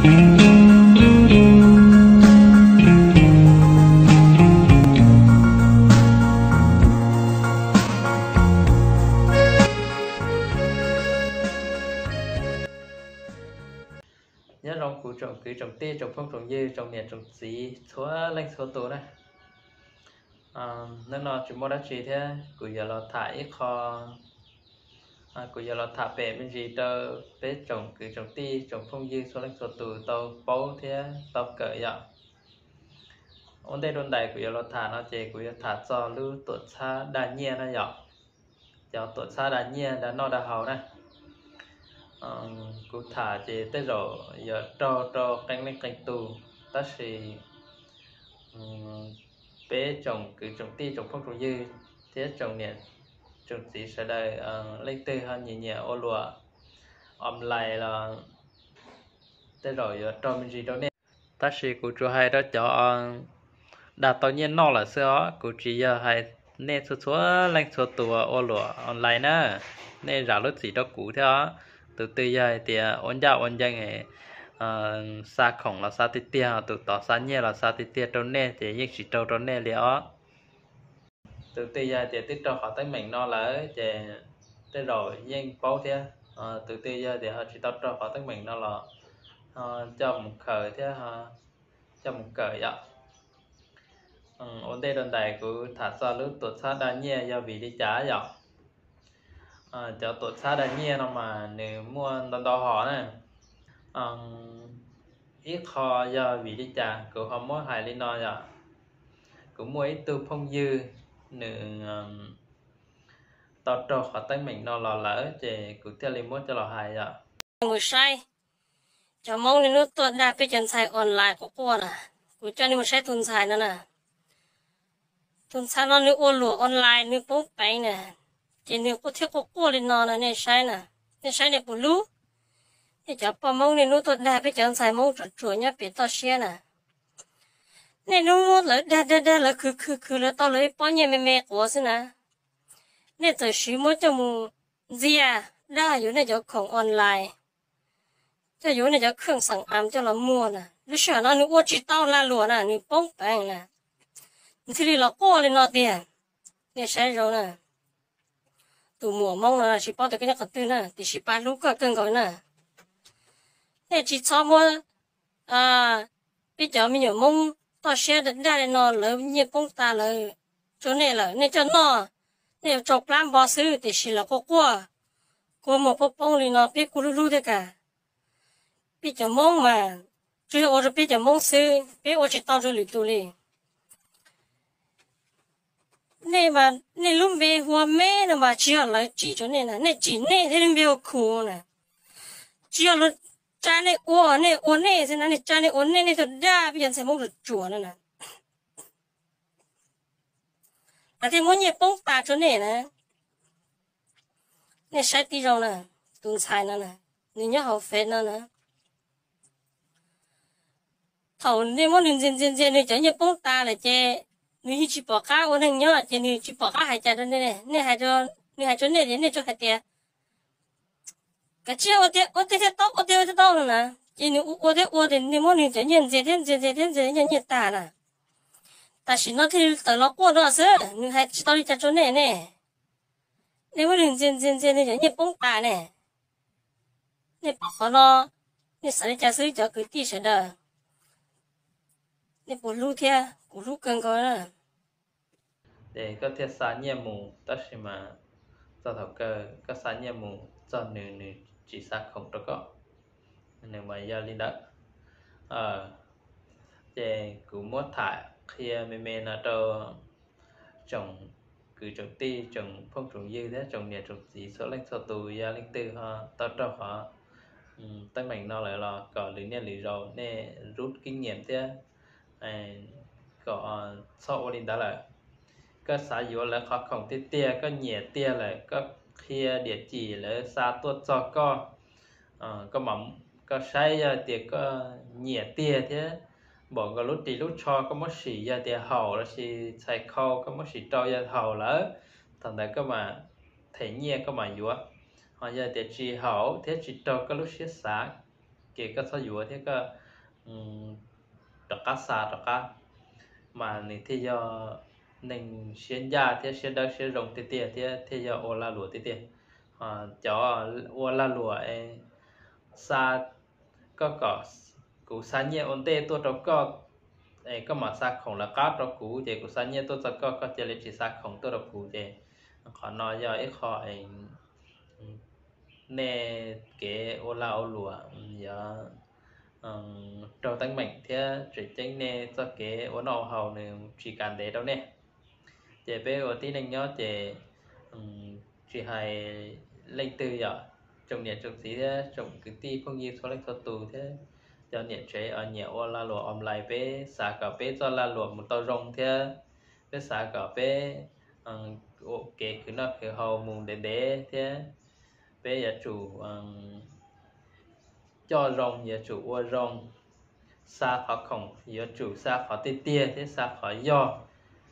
Nyob zoo kuv tsoom kwv tsoom tij tsoom phooj tsoom ywg tsoom niam tsoom txiv txhua leej txhua tus na. Hnub no tsis muaj dab tsi thiab kuv yuav los tham ib qho, kuv yuav los tham pem me ntsis rau peb tsoom kwv tsoom tij tsoom phooj ywg txhua leej txhua tus tau paub thiab tau kawm yom. Ua ntej dua ntais kuv yuav los tham no ces kuv yuav tham txog lub tuam txhab dag nyiaj na yom. Cov tuam txhab dag nyiaj dag noj dag haus na. Kuv tham ces tej zaum yuav raug rau qee leej qee tus, tab sis peb tsoom kwv tsoom tij tsoom phooj tsoom ywg thiab tsoom niam tsoom txiv sawv daws leej twg ho nyiam nyiam ua luam online los tej zaum yuav raug me ntsis rau nej. Tab sis kuv tsuas hais rau cov dag tau nyiaj noj lawm xwb os, kuv tsis yog hais nej txhua txhua leej txhua tus ua luam online na. Nej zam lub txim rau kuv thiab os. Tus twg yog hais tias ua ncaj ua ncees, xa khoom los xa tiag tiag, tus tod xa nyiaj los xa tiag tiag rau nej ces yeej tsis raug rau nej li os. Tus twg yog hais tias twb raug qhov teeb meem no lawm ces tej zaum yeej paub thiab. Tus twg yog tias ho tsis tau raug qhov teeb meem no los ho coj mus khaws thiab coj mus kawm yom. Ua ntej rau ntawm kuv tham txog lub tuam txhab dag nyiaj yog vim li cas yom. Cov tuam txhab dag nyiaj no mas nws muaj ntau ntau hom na. Ib qho yog vim li cas kuv ho muab hais li no yom, kuv muaj ib tug phooj ywg nws tau raug qhov teeb meem no los lawm ces kuv thiaj li muab coj los hais yom. Mus saib cov Hmoob niaj hnub tuaj dag peb cov ntxhais online quaj quaj na. Kuv coj nej mus saib tus ntxhais no na. Tus ntxhais no nws ua luam online nws poob peev na, ces nws quaj thiab quaj quaj li no na, nej saib na, nej saib nej puas hlub. Nej cov poj Hmoob niaj hnub tuaj dag peb cov ntxhais Hmoob ruam ruam nyob pem toj siab na. Nej hnub muab lawv dag dag dag lawv khwv khwv khwv lawv tau lawv ib pob nyiaj me me quav xwb na. Nej txawm siv muab coj mus ntxias dag yuav nej cov khoom online, coj yuav nej cov kheej xeem am coj los muag na. Lub sij hawm no nws ua tsis tau lag luam na, nws poob peev na, nws thiaj li los quaj li no tiag. Nej saib zoo na, tus muam Hmoob no tsis paub tias koj nyob qhov twg na, tiam sis pab hlub koj kawg nkaus na. Nej tsis txhob muab peb cov me nyuam Hmoob toj siab dag li no, lawv nyiaj poob tas lawm rau nej lawm, nej coj noj, nej yuav tsau plab npo xwb, tiam sis lawv quaj quaj, kua muag poob poob li no peb kuj hlub hlub thiab kas. Peb cov Hmoob mas tsuas yog ua rau peb cov Hmoob xwb, peb ua tsis tau rau lwm tus li. Nej mas nej lub npe hu ua Meb no mas tsis yog lawv tsim rau nej na, nej tsim nej thiab lub npe hu Khu na. Tsis yog luag tsa nej ua, nej ua nej xwb na, nej tsa nej ua nej, nej tuaj dag peb cov ntxhais Hmoob ruam ruam no na. Lawv thiaj muab nyiaj poob tas rau nej na. Nej saib tib zoo na, tus ntxhais no na, nws nyob hauv Face no na. Thaum nej muab nws ntxias ntxias ntxias nws cov nyiaj poob tas lawm ces nws yeej tsis pom qab ua neeg nyob ces nws tsis pom qab hais cas rau nej. Nej hais, nws hais rau nej ces nej tsuas hais tias kav tsij ua tiag, ua tiag thiaj tau, ua tiag ua thiaj tau no na. Ces nws ua tiag ua tiag, nej muab nws cov nyiaj ntxias thiab ntxias ntxias thiab ntxias nyiaj nyiaj tag na. Tam sim no thiaj li tawm los quaj no xwb, nws hais tsis tau li cas rau nej ne. Nej muab nws ntxias ntxias ntxias nws cov nyiaj poob tas ne. Nej pom qhov no, nej xav li cas xwb cov kwv tij sawv daws? Nej puas hlub thiab? Kuv hlub kawg nkaus na. Ces koj thiaj xa nyiaj mus, tab sis mas txog thaum kawg koj xa nyiaj mus txog nws, nws tsis xa khoom rau koj, nws mas yog li ntawd. Ces kuv muab tham qhia me me no rau tsoom kwv tsoom tij, tsoom phooj tsoom ywg thiab tsoom niam tsoom txiv txhua leej txhua tus, yog leej twg ho tau raug qhov teeb meem no lawm los kom lwm niaj lwm zaus nej rub kib nyiam thiab kom txhob ua li ntawd lawm. Koj xav yuav lawv qhov khoom tiag tiag, koj nyiam tiag lawm, koj qhia diam cim lawv xa tuaj txog koj, koj saib yog tias koj nyiam tiag thiab npaum nkaus lub ris lub tsho koj muab sim, yog tias haum lossis txhais khau koj muab sim rau yog haum lawm, thaum ntawd koj mam them nyiaj koj mam yuav. Ho yog tias tsis haum thiab tsis raug koj lub siab xav, ces koj txhob yuav thiab koj rov qab xa rov qab, mas nws thiaj yog neeg siab ncaj thiab siab dawb siab zoo tiag tiag thiab thiaj yog ua lag luam tiag tiag. Cov ua lag luam xa, koj kom kuv xa nyiaj ua ntej tuaj rau koj, koj mam xa khoom lawv qab rau kuv, ces kuv xa nyiaj tuaj txog koj, koj cia li tsis xa khoom tuaj rau kuv, ces qhov no yog ib qho nej kev ua lag ua luam yuav raug teeb meem thiab tseem ceeb nej txoj kev ua noj ua haus nws tsis kav ntev rau nej. Ces peb ua tib neeg nyob ces tsis hais leej twg yom, tsoom niam tsoom txiv thiab tsoom kwv tij phooj ywg txhua leej txhua tus thiab cov niam tsev nyiam ua lag luam online, peb xav kom peb txoj lag luam mus tau zoo thiab peb xav kom peb ua kev khwv noj khwv haus mus ntev ntev thiab peb yuav tsum coj zoo, yuav tsum ua zoo, xa qhov khoom yuav tsum xa qhov tiag tiag thiab xa qhov yog,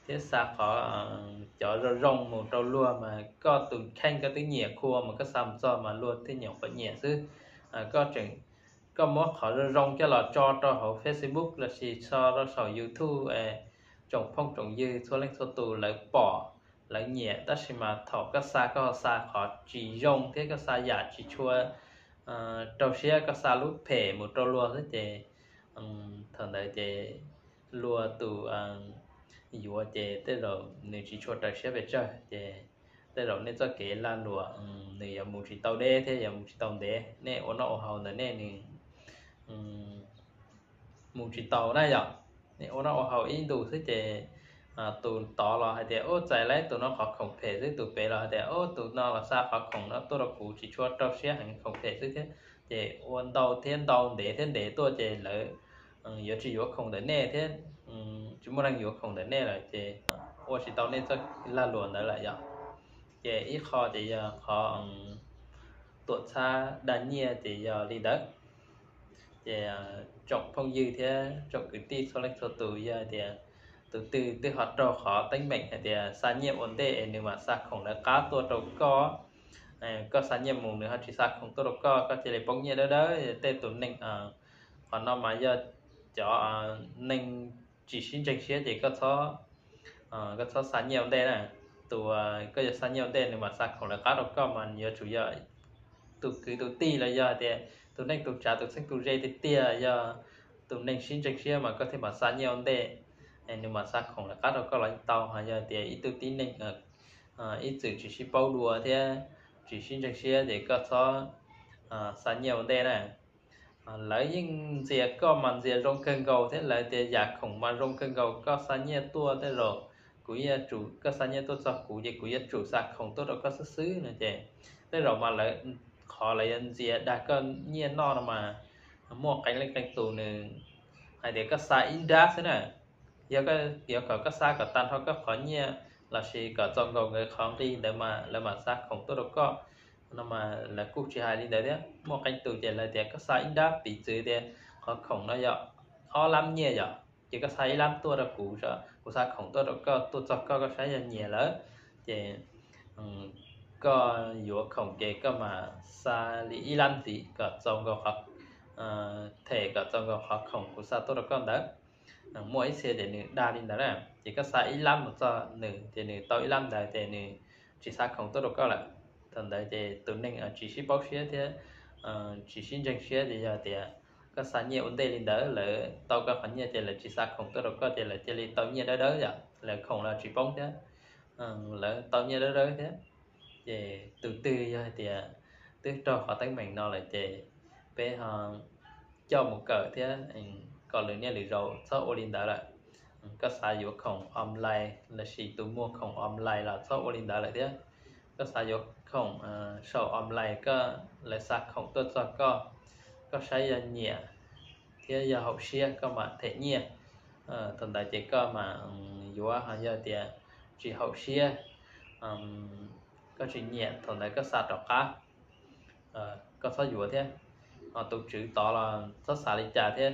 thiab xa qhov cov zoo zoo mus rau luag, mas koj tus kheej koj twb nyiam khua mas koj xa mus txog mas luag thiaj nyuam qhuav nyiam xwb. Koj tseem, koj muab qhov zoo zoo coj los tso rau hauv Facebook lossis tso rau saum YouTube, tsoom phooj tsoom ywg txhua leej txhua tus lawv pom, lawv nyiam, tab sis mas thaum koj xa koj ho xa qhov tsis zoo thiab koj xa yam tsis tshua raug siab, koj xa lub phem mus rau luag xwb ces thaum ntawd ces luag tus yuav ces tej zaum nws tsis tshua raws siab pes tsawg, ces tej zaum nej txoj kev lag luam nws yuav mus tsis tau deb thiab yuav mus tsis tau ntev, nej ua noj ua haus ntawm nej nws mus tsis tau na yom. Nej ua noj ua haus ib ntus xwb ces tus tod los hais tias ub txais lawm tus no qhov khoom phem xwb, tus pem los hais tias ub tus no los xa qhov khoom no tuaj rau kuv tsis tshua raug siab heev, khoom phem xwb thiab, ces ua ntau thiab ntau ntev thiab ntev tuaj ces lawv yuav tsis yuav khoom ntawm nej thiab, tsis muaj neeg yuav khoom ntawm nej lawm ces ua tsis tau nej txoj lag luam ntawd lawm yom. Ces ib qho ces yog qhov tuam txhab dag nyiaj ces yog li ntawd. Ces tsoom phooj ywg thiab tsoom kwv tij txhua leej txhua tus, yog tias tus twg twb ho raug qhov teeb meem hais tias xa nyiaj ua ntej es nws mam xa khoom lawv qab tuaj rau koj, koj xa nyiaj mus nws ho tsis xa khoom tuaj rau koj, koj cia li poob nyiaj dawb dawb, tej tus neeg, qhov no mas yog cov neeg tsis sib ntseeg siab ces koj txhob, koj txhob xa nyiaj ua ntej na. Tus koj yuav xa nyiaj ua ntej nws mam xa khoom lawv qab rau koj mas yuav tsum yog tus kwv tus tij los yog tias tus neej tus tsav tus txheeb tus ze tiag tiag, yog tus neeg sib ntseeg siab mas koj thiaj mam xa nyiaj ua ntej, nws mam xa khoom lawv qab rau koj los tau. Ho yog tias ib tug tib neeg ib txwm tsis sib paub dua thiab tsis sib ntseeg siab ces koj txhob xa nyiaj ua ntej na. Lawv yeej ntxias koj mas ntxias zoo kawg nkaus thiab lawv tias yam khoom mas zoo kawg nkaus, koj xa nyiaj tuaj tej zaum kuv yuav tsum, koj xa nyiaj tuaj txog kuv ces kuv yuav tsum xa khoom tuaj rau koj xwb xwb no ces tej zaum mas lawv, qhov lawv yuav ntxias dag koj nyiaj noj no mas muaj qee leej qee tus nws hais tias koj xa ib nrab xwb na. Yog, yog kom koj xa kom tag nrho koj qhov nyiaj lossis kom txaus nkaus nkawd qhov nqi ntawd mas lawv mam xa khoom tuaj rau koj no mas lawv kuj tsis hais li ntawd thiab. Muaj qee tus ces lawv tias koj xa ib nrab, piv txwv tias qhov khoom no yog ob lab nyiaj yom, ces koj xa ib lab tuaj rau kuv, kuv xa khoom tuaj rau koj, tuaj txog koj, koj saib yog nyiam lawm ces koj yuav khoom ces koj mam xa li ib lab ntxiv kom txaus nkaus qhov, them kom txaus nkaus qhov khoom kuv xa tuaj rau koj ntawd. Muaj ib txhia ces nws dag li ntawd na, ces koj xa ib lab mus txog nws ces nws tau ib lab ntawd ces nws tsis xa khoom tuaj rau koj lawm. Thaum ntawd ces tus neeg tsis sib paub siab thiab tsis sib ntseeg siab ces yog tias koj xa nyiaj ua ntej li ntawd, lawv tau koj qhov nyiaj ces lawv tsis xa khoom tuaj rau koj ces lawv cia li tau nyiaj dawb dawb yom, lawv khoom los tsis poob thiab, lawv tau nyiaj dawb dawb thiab. Ces tus twg yog hais tias twb raug qhov teeb meem no lawm ces peb ho coj mus kawm thiab kom lwm niaj lwm zaus txhob ua li ntawd lawm. Koj xav yuav khoom online lossis tus muag khoom online los txhob ua li ntawd lawm thiab. Koj xav yuav khoom saum online, koj, lawv xa khoom tuaj txog koj, koj saib yog nyiam thiab yog haum siab koj mam them nyiaj. Thaum ntawd ces koj mam yuav, ho yog tias tsis haum siab, koj tsis nyiam, thaum ntawd koj xa rov qab, koj txhob yuav thiab. Ho tus tswv tod los txhob xav li cas thiab,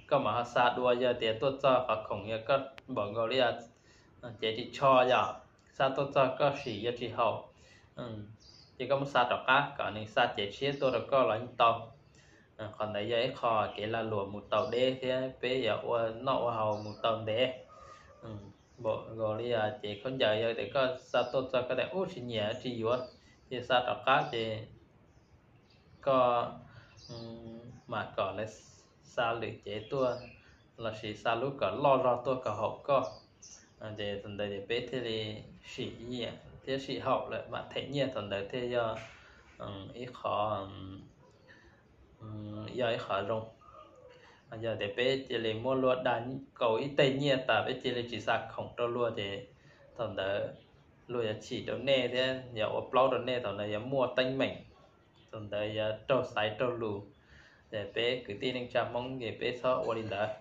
koj mam ho xa dua, yog tias tuaj txog qhov khoom yog koj npaum nkaus li cev ris tsho yom, xa tuaj txog koj sim yuav tsis haum, ces koj muab xa rov qab kom nws xa cev tshiab tuaj rau koj los yeej tau. Qhov ntawd yog ib qho kev lag luam mus tau deb thiab peb yuav ua noj ua haus mus tau ntev. Npaum nkaus li ces khaub ncaws yog tias koj xa tuaj txog koj tias ub tsis nyiam tsis yuav, ces xa rov qab ces koj mam kom lawv xa lwm cev tuaj lossis xa lub kom loj zog tuaj kom haum koj. Ces thaum ntawd ces peb thiaj li sim nyiam thiab sim haum lawm mam them nyiaj, thaum ntawd thiaj yog ib qho yog ib qho zoo. Yog tias peb cia li muab luag dag kaus ib teg nyiaj tas peb cia li tsis xa khoom rau luag ces thaum ntawd luag yuav chim rau nej thiab yuav ua plaub rau nej, thaum ntawd yuav muaj teeb meem, thaum ntawd yuav raug xaiv raug lus. Ces peb kwv tij neej tsa Hmoob ces peb txhob ua li ntawd.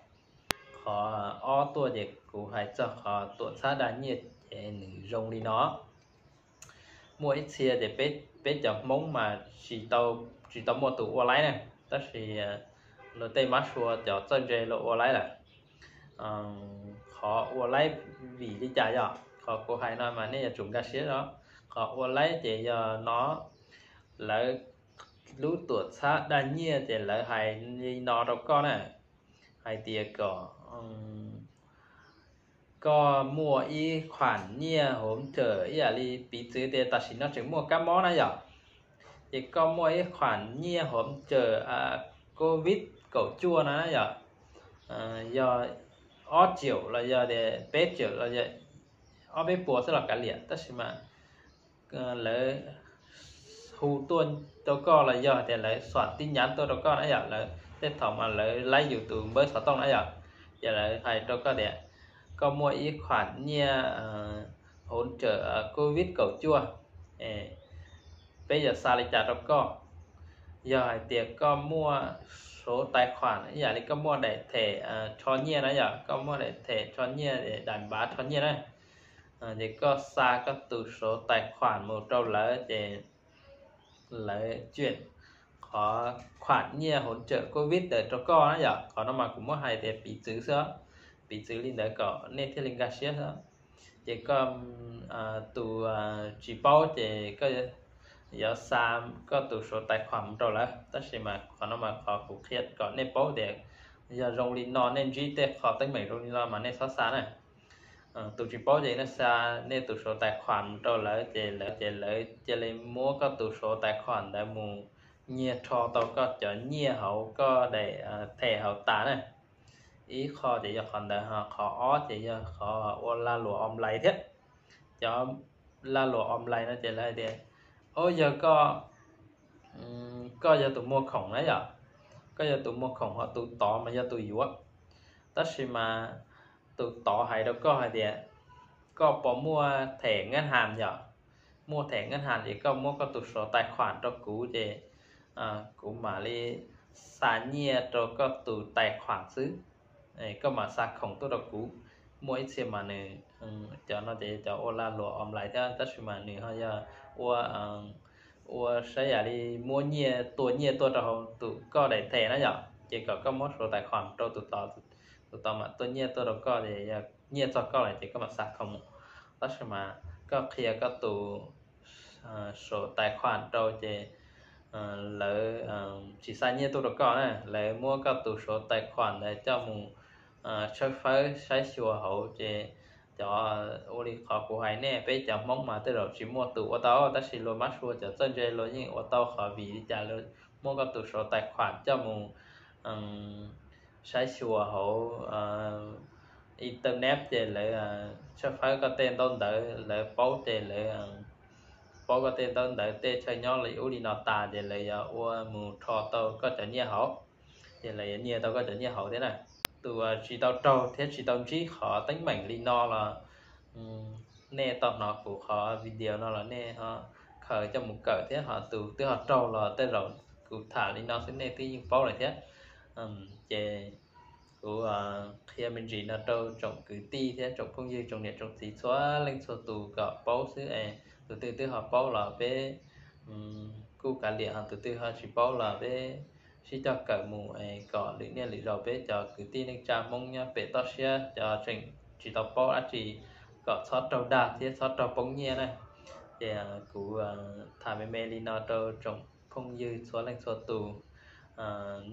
Qhov ob tuaj ces kuv hais txog qhov tuam txhab dag nyiaj ces nws zoo li no. Muaj ib txhia ces peb cov Hmoob mas tsis tau muaj tus ua laib na, tab sis luag tej mab sua cov txawj ntse luag ua laib lawm. Qhov ua laib vim li cas yog qhov kuv hais no mas nej yuav tsum nkag siab os. Qhov ua laib ces yog no, lawv lub tuam txhab dag nyiaj ces lawv hais li no rau koj na, hais tias kom koj muaj ib khoom nyiaj hauv ntawm ib yam li piv txwv tias tam sim no tseem muaj kab mob na yom, ces koj muaj ib khoom nyiaj hauv ntawm covid kaum cuaj no yom, yog ob triệu los yog tias peb triệu los yog ob peb puas xwb los kav liam, tab sis mas lawv hu tuaj rau koj los yog tias lawv xuam tib nyav tuaj rau koj na yom, lawv tej thaum mas lawv laib yus tus npawb xov tooj na yom, ces lawv hais rau koj tias koj muaj ib khoom nyiaj hauv ntawm covid kaum cuaj, peb yuav xa li cas rau koj? Yog hais tias koj muaj số tài khoản ib yam li koj muaj daim them rho nyiaj na yom, koj muaj daim them rho nyiaj, daim npav rho nyiaj na, ces koj xa koj tus số tài khoản mus rau lawv ces lawv chuyển qhov khoản nyiaj hauv ntawm covid ntawd rau koj na yom. Qhov no mas kuv muab hais tias piv txwv xwb, piv txwv li ntawd kom nej thiaj li nkag siab xwb. Ces koj tus tsis paub ces koj yuav xa koj tus số tài khoản mus rau lawv, tab sis mas qhov no mas qhov kuv qhia kom nej paub tias yog zoo li no nej ntsib tej qho teeb meem zoo li no mas nej txhob xa na. Tus tsis paub ces nej xa nej tus số tài khoản mus rau lawv ces lawv ces lawv cia li muab koj tus số tài khoản ntawd mus nyiag rho tau koj cov nyiaj hauv koj daim them hauv tas na. Ib qho ces yog qhov ntawd, qhov ob ces yog qhov ua lag luam online thiab. Cov lag luam online no ces lawv hais tias, o, yog koj, koj yog tus muag khoom na yom, koj yog tus muag khoom ho tus tod mas yog tus yuav. Tab sis mas tus tod hais rau koj hais tias koj puas muaj thẻ ngân hàng yom, muaj thẻ ngân hàng ces koj muab koj tus số tài khoản rau kuv ces kuv mam li xa nyiaj rau koj tus tài khoản xwb, koj mam xa khoom tuaj rau kuv. Muaj ib txhia mas nws, cov no ces cov ua lag luam online thiab tab sis mas nws ho yog ua, ua saib yam li muab nyiaj, tua nyiaj tuaj rau hauv tus koj daim them na yom, ces kom koj muab số tài khoản rau tus tod, tus tod mam tua nyiaj tuaj rau koj ces yog nyiaj txog koj lawm ces koj mam xa khoom mus. Tab sis mas koj qhia koj tus số tài khoản rau ces lawv tsis xa nyiaj tuaj rau koj na, lawv muab koj tus số tài khoản ntawd coj mus tshawb fawb saib xyuas hauv ces cov, ua li qhov kuv hais nej, peb cov Hmoob mas tej zaum tsis muaj tus ua tau, tab sis luag mab sua cov txawj ntse luag yeej ua tau, qhov vim li cas luag muab koj tus số tài khoản coj mus saib xyuas hauv internet ces lawv tshawb fawb koj tej ntaub ntawv, lawv paub ces lawv paub koj tej ntaub ntawv tej chaw nyob li ub li no tas ces lawv yuav ua mus rho tau koj cov nyiaj hauv, ces lawv yuav nyiag tau koj cov nyiaj hauv thiab na. Tus tsis tau raug thiab tsis tau ntsib qhov teeb meem li no los nej tau hnov kuv qhov video no los nej ho khaws coj mus kawm thiab, ho tus twb ho raug los tej zaum kuv tham li no xwb nej twb yeej paub lawm thiab. Ces kuv qhia me ntsis no rau tsoom kwv tij thiab tsoom phooj ywg tsoom niam tsoom txiv txhua leej txhua tus kom paub xwb es tus twg twb ho paub los peb kuj kav liam, ho tus twg ho tsis paub los peb sib cog kawm mus es kom lwm niaj lwm zaus peb cov kwv tij neej tsa Hmoob nyob pem toj siab cov tseem tsis tau paub dab tsi kom txhob raug dag thiab txhob raug poob nyiaj na. Ces kuv tham me me li no rau tsoom phooj ywg txhua leej txhua tus.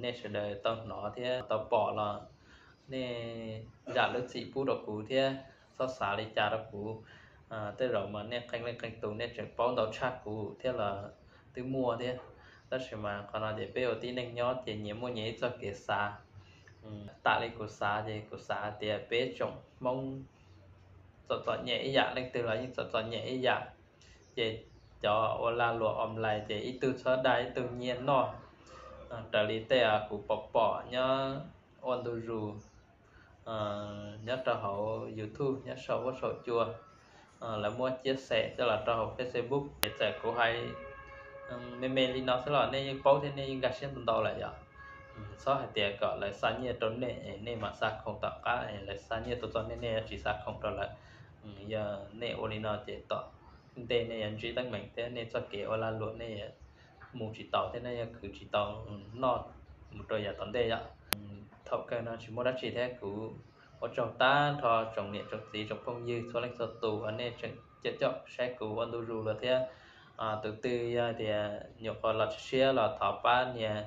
nej sawv daws tau hnov thiab tau pom los nej zam lub txim pub rau kuv thiab txhob xav li cas rau kuv. Tej zaum mas nej qee leej qee tus nej tseem paub ntau tshaj kuv thiab los twb muaj thiab. Tab sis mas qhov no ces peb ua tib neeg nyob ces nyias muaj nyias ib txoj kev xav. Tam li kuv xav ces kuv xav tias peb tsoom Hmoob txom txom nyem ib yam, leej twg los yeej txom txom nyem ib yam. Ces cov ua lag luam online ces ib tug txhob dag ib tug nyiaj noj. Raws li tej kuv pom pom nyob ua ntu zus nyob rau hauv YouTube, nyob saum huab saum cua, lawv muab chia sẻ coj los rau hauv Facebook ces txawm kuv hais me me li no xwb los nej yeej paub thiab nej yeej nkag siab ntau ntau lawm yom. Txhob hais tias kom lawv xa nyiaj rau nej es nej mam xa khoom tom qab, lawv xa nyiaj tuaj txog nej nej yuav tsis xa khoom rau lawv. Yog nej ua li no ces tom ntej nej yuav ntsib teeb meem thiab nej txoj kev ua lag luam nej yuav mus tsis tau thiab nej yuav khwv tsis tau noj mus rau yav tom ntej yom. Thaum kawg no tsis muaj dab tsi thiab kuv ua tsaug tag nrho tsoom niam tsoom txiv tsoom phooj ywg txhua leej txhua tus uas nej tseem caum caum saib kuv ua ntu zus lawm thiab. Tus twg yog tias nyuam qhuav los tsis siab los thov pab nias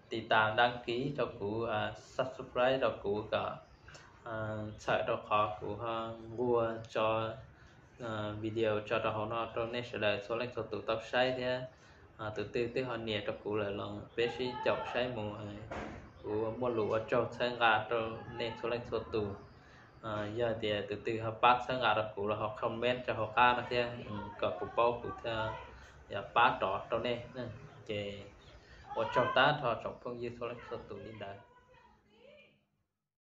tiv tas đăng ký rau kuv, subscribe rau kuv kom txhawm rau qhov kuv ho nquag tso video tso rau hauv no rau nej sawv daws txhua leej txhua tus tau saib thiab. Tus twg twb ho nias rau kuv lawm los peb sib caum saib mus. Kuv muaj lus ua tsaug txhawb nqa rau nej txhua leej txhua tus. Yog tias tus twg ho pab txhawb nqa rau kuv los ho comment rau hauv qab no thiab kom kuv paub kuv thiaj yuav pab rov rau nej. Ces ua tsaug tag nrho tsoom phooj ywg txhua leej txhua tus li ntawd.